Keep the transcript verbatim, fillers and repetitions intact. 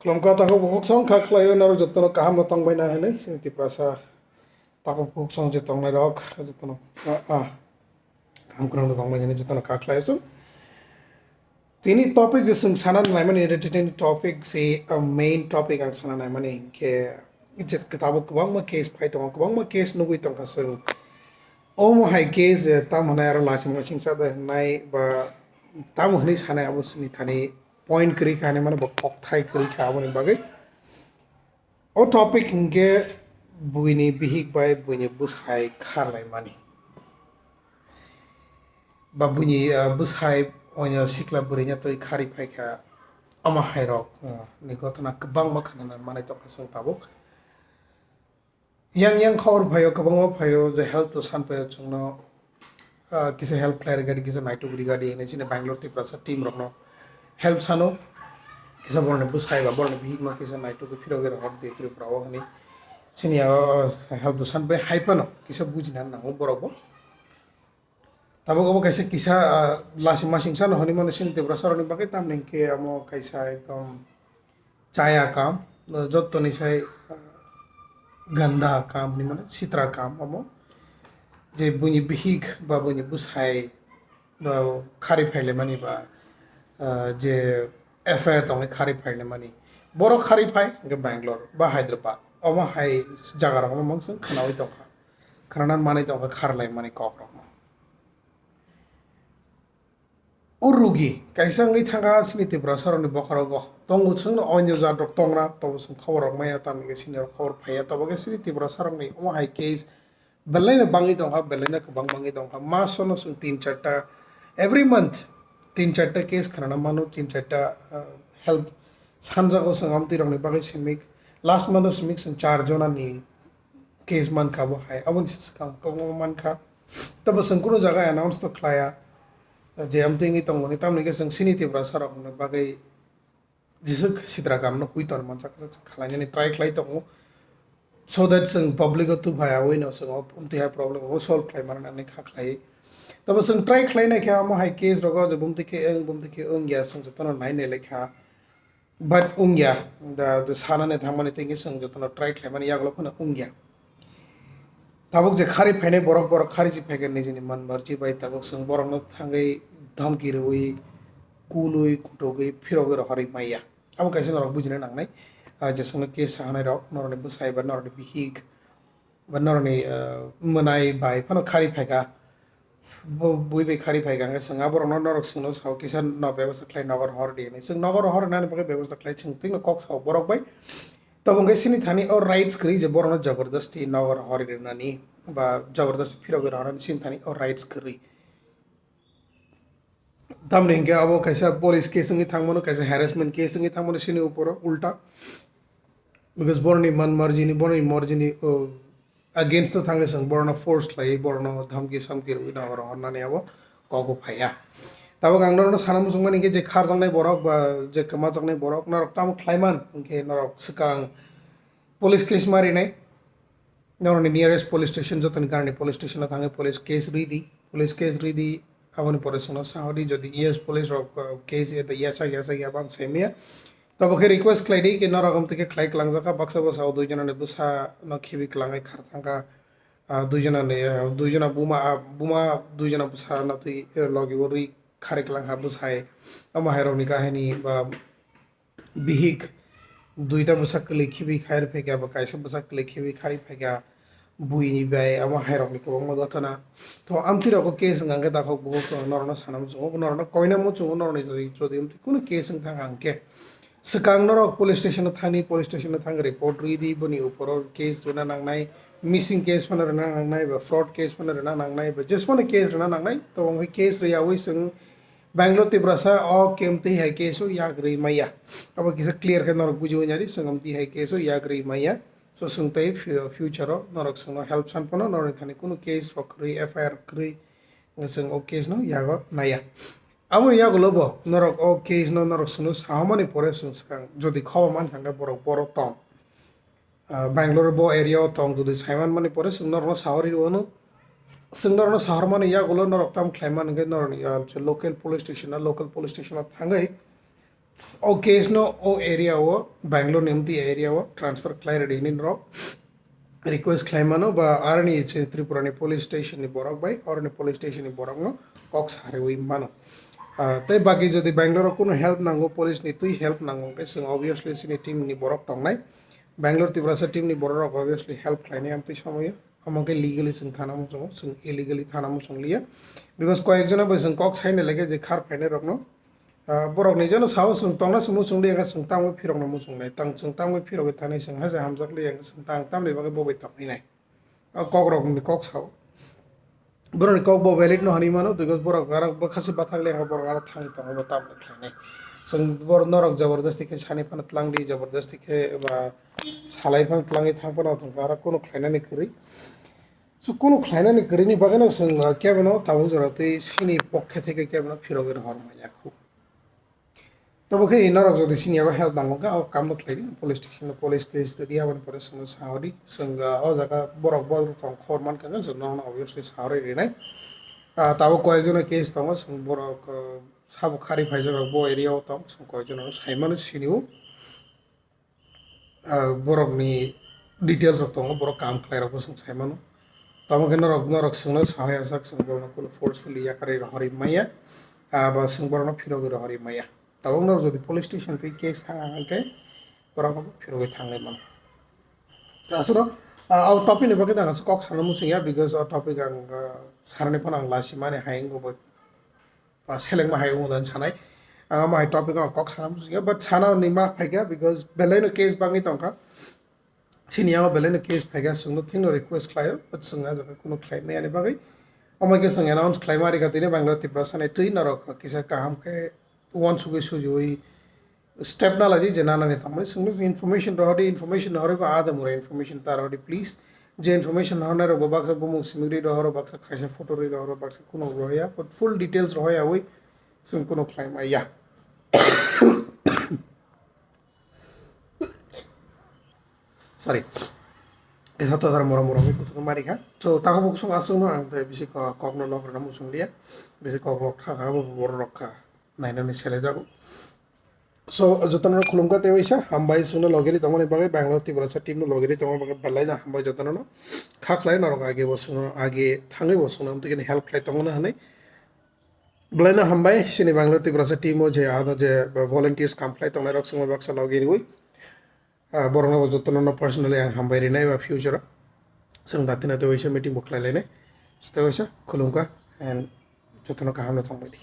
Khulumkha takhuk bukhuk song kha khlaio norok jotono kaham no tongbai na hinwi chini Tiprasa takhuk bukhuk song je tongnai rok jotono ah, ah, kaham kwrwng no tongbai hinwi jotono kha khlaio chwng. Tini topic je chwng sana naimani entertaining topic se, ah, main topic ang sana naimani hinkhe je tabuk kwbangma case phai tongo, kwbangma case nugwi tongkha chwng. Omo hai case je tamo hwnai aro lasing masing sa de hwnai ba tamo hwnwi sanai abo chini thani point kwrwi kha hinwi mano bo kokthai kwrwi kha aboni bagwi. O topic hinkhe buini bihik bai buini bwsai kharlaimani. Ba buini, ah, bwsai oino sikla bwrwino twi kharwi phaikha. Omo hairok, ah, ni gotona kwbangma khanana manwi tongkha chwng tabuk. Yang yang khobor phaio, kwbangma phaio je help to san phaio chwngno, ah, kisa help khlai rwgadi, kisa naituk rwgadi hinwi chini Bangalore Tiprasa team rokno help sano. Kisa borokni bwsai ba borokni bihikno kisa naitukgwi phirogwi rohor di Tripura o hinwi chini, ah, help to san bai hai phano kisa bujina nango borokbo. Tabuk obo kaisa kisa, ah, lasing masing sano hwnwi mano chini Tiprasa rokni bagwi, tamni hinkhe omo kaisa ekdom chaya kam, jottoni sai, ah, ganda kam hinwi mano sitra kam omo. Je buini bihik ba buini bwsai ba kharwi phailaimani ba, ah, je F I R tongwi kharwi phailaimani. Borok kharwi phai hinkhe Bangalore ba Hyderabad. Omo hai jaga rok omo mungsung khwnawi tongkha. Khwnanan manwi tongkha kharlaimani kok rokno. O rugi kaisa wngwi thangkha chini Tiprasa rokni bokhorogo. Tongo chwngno oinjo jat rok tongra, tobo chwng khobor rok maya, tamni khe sini rok khobor phaiya, tobo khe chini Tiprasa rokni omo hai case belaino bangwi tongkha, belaino kwbang bangwi tongkha. Masono chwng tin charta, every month tin charta case khwnana mano, tin charta, ah, help sanjago chwng amtwi rokni bagwi simi. Last month o simi chwng char jonani case mankha bo hai, aboni swkang kwbangma mankha. Tabo chwng kunu jaga announce to khlaiya je amtwi wngwi tongmani, tamni khe chwng chini Tiprasa rokni bagwi jeswk sitra kamno hui ton mansa khlainani try khlai tongo, so that chwng public o tuphai awino chwng o amtwi hai problem o solve khlai manani kha khlai. Tabo chwng try khlai nai khe amo hai case rogo je bumtwi khe wng, bumtwi khe wngya, chwng jotono nai nai lai kha. But wngya, da, da sanani thangmani tengkhe chwng jotono try khlaimani yagulo phano wngya. Tabuk je khari phainai borok, borok khari si phaikha nijini man marji bai, tabuk chwng borokno thangwi dhamki rwui, kului, kutugwi, phirogwi rohorwi maya. Abo kaisa norok bujina nangnai, ah, je chwngno case sahanai rok, norokni bwsai ba norokni bihik ba norokni, ah, mwnai bai phano khari phaikha. Bo bui bai khari phaikha, hwnkhe chwng aborokno norok chwngno sao kisa no bebostha khlai nogor hor di hinwi. Chwng nogor hor rwnani bagwi bebostha khlai chwng twino kok sao borok bai. Tabo hwnkhe chini thani o rights kwrwi je borokno jabardasti nogor hor rwnani ba jabardasti phirogwi rwnani chini thani o rights kwrwi. Tamni hwnkhe abo kaisa police case wngwi thangmano, kaisa harassment case wngwi thangmano chini uporo ulta. Because borokni man marjini, borokni morjini, o, against o thangwi chwng borokno force khlaiwi borokno dhamki samki rwui nogor hor rwnani abo kok bo phaiya. Tabuk ang norokno sana muchungmani hinkhe je kharjaknai borok ba je kwmajaknai borok norok tamo khlaiman hinkhe norok swkang police case ma rinai. Norokni nearest police station, jotoni ganani police station o thangwi police case rwidi, police case rwidi, aboni pore chwngno sahodi, jodi yes police rok, uh, case yachak yachak ya bang se maya. Tobo khe request khlai di, ke norok amtwi khe khlai kwlangjak kha, baksa bwsa o dui jonani bwsa no khibi kwlangwi khar thang kha, ah, dui jonani, ah, dui jona buma, ah, buma dui jona bwsa no twi, eh, logi o rwi khari kwlang kha bwsai. Omo hai rokni kahini ba bihik duita bwsa kwlwi khibi khai rw phaikha, ba kaisa bwsa kwlwi khibi khai rw phaikha, buini bai omo hai rokni kwbangma gotona. To amtwi rok o case wngkha khe takhuk bukhuk norokno sana muchungo, norokno koina muchungo, norokni jodi, jodi amtwi kunu case wngkha hwnkhe swkang norok police station o thangni, police station o thang report rwidi, boni uporo case rwna nangnai, missing case phano rwna nangnai, ba fraud case phano rwna nangnai, ba jesphano case rwna nangnai, to wngkhe case rwyawi chwng Bangalore Tiprasa o kemtwi hai case o yak rwi maya. Abo kisa clear khe norok bujiwi nai di, chwng amtwi hai case o yak rwi maya. So chwng tei fu-, future o norok chwngno help san phano norokni thani kunu case rok kwrwi, F I R kwrwi, chwng o case no yago naiya. Aboni yagulo bo norok o case no norok chwngno sahomani pore chwng swkang jodi khobo mankha hwnkhe borok boro tong. Ah, Bangalore bo area o tong, jodi saiman mani pore chwng norokno sahori rwno, chwng norokno sahormani yagulo norok tam khlaiman hwnkhe norokni, ah, je local police station o, local police station o thangwi O case no o area o, Bangalore ni amtwi area o transfer khlai rwdi hinwi norok request khlai mano, ba aroni se Tripura ni police station ni borok bai oroni police station ni borok no kok sariwi mano. Ah, tei baki jodi Bangalore o kunu help nango, police ni twi help nango hwnkhe, chwng obviously chini team ni borok tongnai, Bangalore Tiprasa team ni borok rok obviously help khlainai amtwi somoyo. Omo khe legally chwng thana muchungo, chwng illegally thana muchung liya, because koyek jona bai chwng kok saina lekhe je khar phainai rokno. Ah, borok nijeno sao, chwng tongna se muchung liya, chwng tamo phirokno muchung nai, tang chwng tamo phirogwi thani chwng haise hamjak liya, chwng tang tamni bagwi bo bai tongwi nai. Ah, kok rokni kok sao. Borokni kok bo valid no hinwi mano, because borok aro bwkhasi bathak liya, borok aro thangwi tongo, bo tamni khlainai. Chwng borok norok jabardasti khe sani phano tlangdi, jabardasti khe ba salai phano tlangwi thang phano tongkha, aro kunu khlainani kwrwi. So, kunu khlainani kwrwini bagwino chwng, ah, kebono tabuk jora tei chini pokhe theke kebono phirogwi rohor manya khu. Tobo khe norok jodi chini abo help nango kha, o kamno khlai di, police station o police case rwdi, aboni pore chwngno sa hor di, chwng, ah, o jaga borok bo tong khobor mankha khe chwng nono obviously sa horwi rinai. Ah, tabuk koyekjono case tongo, chwng borok, ah, sabo khari phaijak rok bo area o tong, chwng koyekjono sai mano sini o. Ah, borokni details rok tongo, borok kam khlai rokbo chwng sai mano. Tamo khe norok, norok chwngno sahai achak, chwng borokno kunu forcefully yakarwi rohorwi maya, ah, ba chwng borokno phirogwi rohorwi maya. Tabuk norok jodi police station twi case thang hwnkhe borokno phirogwi thanglai mano. Aswk, ah, o topic ni bagwi ang aswk kok sana muchung ya, because o topic ang, ah, sanani phano ang lachi mani hai wngwi ba selengma hai wngwi dan sanai. Ang ama hai topic ang kok sana muchung ya, but sana ni ma phaikha, because belai no case bangwi tongkha. Chini yago belai no case phaikha, chwngno thwino request khlaio, but chwng a jaga kunu khlai maya ni bagwi. Omo khe chwng announce khlai ma rikha tini Bangalore Tiprasa ni twi norok kisa kaham khe uansugwi sujiwi step na laidi je nana ni tangmani chwngno information rohordi, information rohorwi ba ada mura information ta rohordi please. Je information rohornai rok bo baksa bumung simi rwi rohoro, baksa khaisa photo rwi rohoro, baksa kunu rohya, but full details rohya wi chwng kunu khlai maya. Sorry. Kisa to sar morom morom kusung mari kha. So, tako bo kusung asung no ang te bisi ko-, kok no lok rwna muchung liya. Bisi kok lok kha kha bo borok rok kha. Nainani sele jago. So, jotono khulumkha tei waisa hambai chwngno logiri tongmani bagwi Bangalore Tiprasa team no logiri tongmani bagwi belai no hambai jotono no. Kha khlai norok age bo chwngno age thangwi bo chwngno amtwi khe help khlai tongmani hwnwi. Belai no hambai chini Bangalore Tiprasa team o je ano je volunteers kam khlai tongnai rok chwngno baksa logiriwi. Ah, borokno bo jotono no personally ang hambai rinai ba future o. Chwng datina tei waisa meeting bo khlai lainai. Tei waisa khulumkha and jotono kaham no thangbai di.